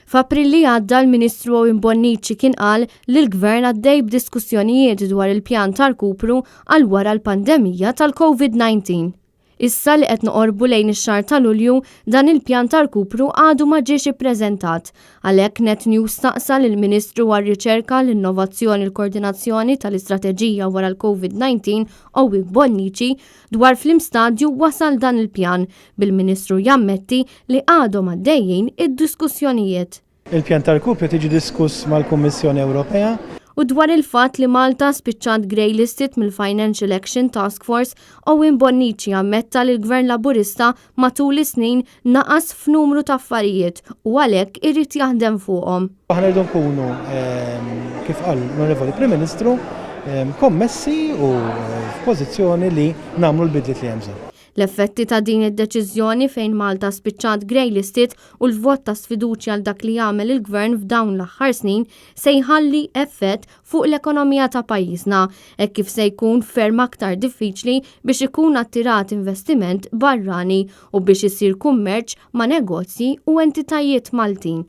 F'April li għadda l-Ministru Owen Bonnici kien qal li l-Gvern għaddej b'diskussjonijiet dwar il-pjan ta' rkupru għal wara l-pandemija tal-COVID-19. Issa li qed noqorbu lejn ix-xahar ta' Lulju, dan il-pjan ta' rkupru għadu ma ġiex ippreżentat. Għalhekk Net News staqsa lill-Ministru għar-Riċerka, l-Innovazzjoni u l-Koordinazzjoni tal-Istrateġija wara l-COVID-19 Owen Bonnici dwar f'liem stadju wasal dan il-pjan, bil-Ministru jammetti li għadhom għaddejjin id-diskussjonijiet. Il-pjan ta' rkupru qed jiġi diskuss mal-Kummissjoni Ewropea. U dwar il-fatt li Malta spiċċat grey listed mill-Financial Action Task Force, Owen Bonnici ammetta li l-Gvern Laburista matul is-snin naqas f'numru ta' affarijiet u għalhekk irid jaħdem fuqhom. Aħna rridu nkunu, kif qal l-Onorevoli Prim Ministru, kommessi u f'pożizzjoni li nagħmlu l-bidliet li hemm bżonn. L-effetti ta' din id-deċiżjoni fejn Malta spiċċat grey listed u l-vot ta' sfiduċja għal dak li għamel il-Gvern f'dawn l-aħħar snin se jħalli effett fuq l-ekonomija ta' pajjiżna hekk kif se jkun ferm aktar diffiċli biex ikun attirat investiment barrani u biex isir kummerċ ma' negozji u entitajiet Maltin.